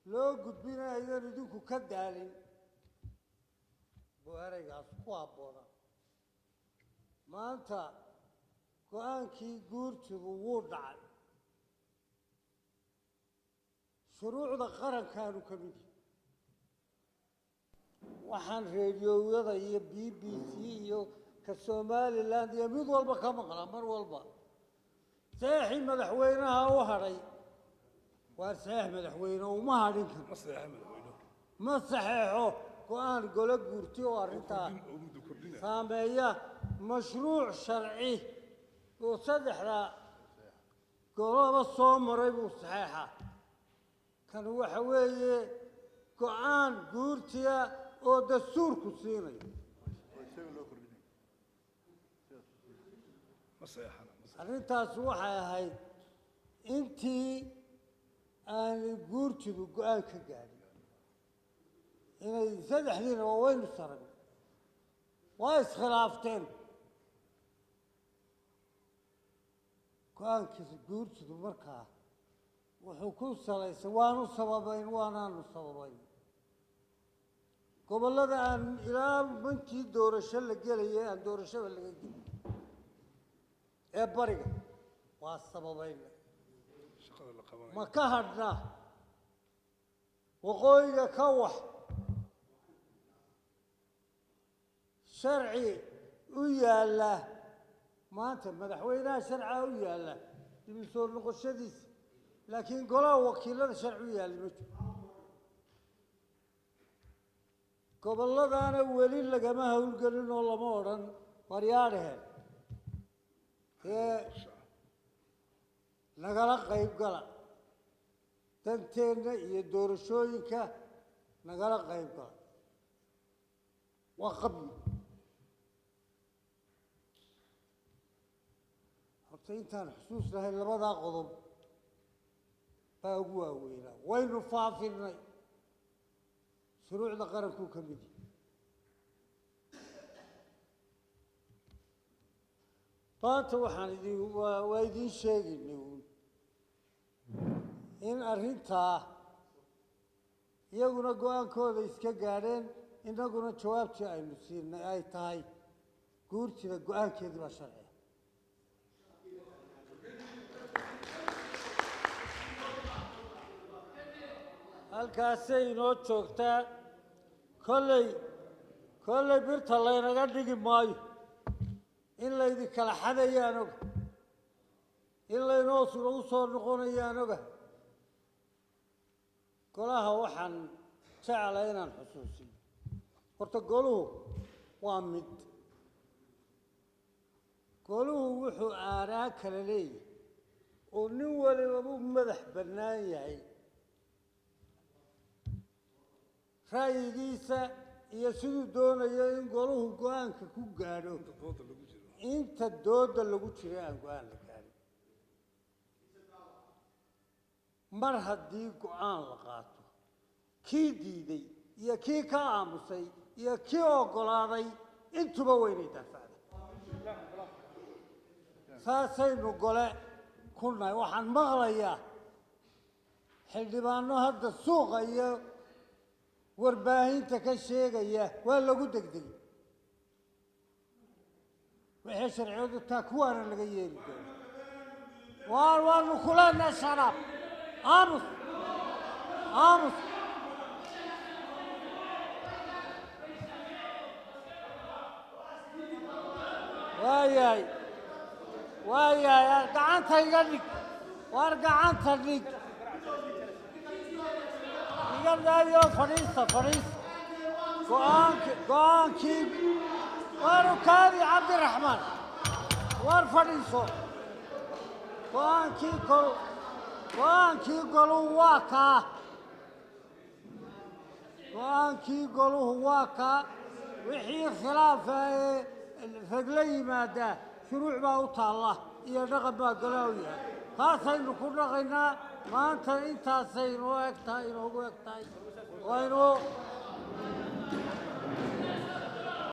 Loo gudbinayo idinku ka daalin buu ereygaas ku habboonaa. Maanta go'aankii guurtigu wuu dhacay, shuruucda qarankaanu ka mid yahay. Waxaan reediyowyada iyo BBC iyo ka Somaliland iyo mid walba ka maqlaa mar walba saxeexii madaxweynaha u hadhay. Waar saxeex madaxweyne uma hadhin karo, ma saxeexo go'aan golo guurti oo arrintaa saameeya. Mashruuc sharci oo saddexda goloba soo maray buu saxeexa. Kan waxa weeye go'aan guurtiya oo dastuurku siinayo. Arrintaas waxay ahayd intii aanay guurtidu go'aan ka gaadhin inay saddexdiina waa waynu saragnay, waa iskhilaafteen. Go'aankiisa guurtidu markaa wuxuu ku salaysay waanu sababayn, waanaanu sababayn. Gobollada aan ilaa mantii doorasho la gelayay aan doorashada laga gelin ee bariga waa sababayna. Ma ka hadhnaa waqooyiga ka wax sharci u yaalla maanta madaxweynaha sharciga u yaalla dib u soo noqoshadiisa, laakiin golaha wakiilada sharci u yaalla ma jiro. Gobolladaana weli lagama howlgelin oo lama odhan waryaadhaheen dee nagala qayb gala danteenna iyo doorashooyinka nagala qayb gala. Waa qabyi. Horta intaan xusuus lahayn labadaa qodob baa ugu waaweynaa. Waynu faafinay shuruucda qarankuu ka mid yahay. Maanta waxaan idin waa idiin sheegaynay uun in arrintaa iyaguna go'aankooda iska gaadheen, innaguna jawaabtii aynu siinay ay tahay guurtida go'aankeedii baa sharciga. Halkaasay inoo joogtaa. Kolley birta laynaga dhigi maayo in laydin kala xadayaan oga, in laynoo lagu soo noqonayaan oga. Golaha waxaan jeclay inaan xusuusiyo, horta goluhu waa mid. Goluhu wuxuu aaraa kala leeyahay oo nin waliba u madax bannaan yahay ra'yigiisa iyo siduu doonayo in goluhu go'aanka ku gaadho inta dooda lagu jiray aan go'aan la gaadhin. Mar haddii go'aan la qaato, kii diiday iyo kii ka aamusay iyo kii oggolaaday intuba waynay daafacda. Saasaynu gole ku nahay. Waxaan maqlayaa xildhibaano hadda suuqa iyo warbaahinta ka sheegaya waa lagu degdegay, waxay sharciyadu taa kuwaana laga yeeli doona. Waanu kuleenahay sharaab. Aamus, aamus. Waayahay, waayahay, gacanta iga dhig, waar gacanta dhig, iga daayo. Fadhiista, fadhiista. Go'aankii waanu kaadi. Cabdiraxmaan, waar fadhiiso. Go'aankii goluhu waa kaa, go'aankii goluhu waa kaa. Wixii khilaafa ee ragla yimaada shuruuc baa u taalla iyo dhaqan baa golaha u yahay, taasaynu ku dhaqaynaa. Maanta intaasay inoo eg tahay, inoogu eg tahay. Waynu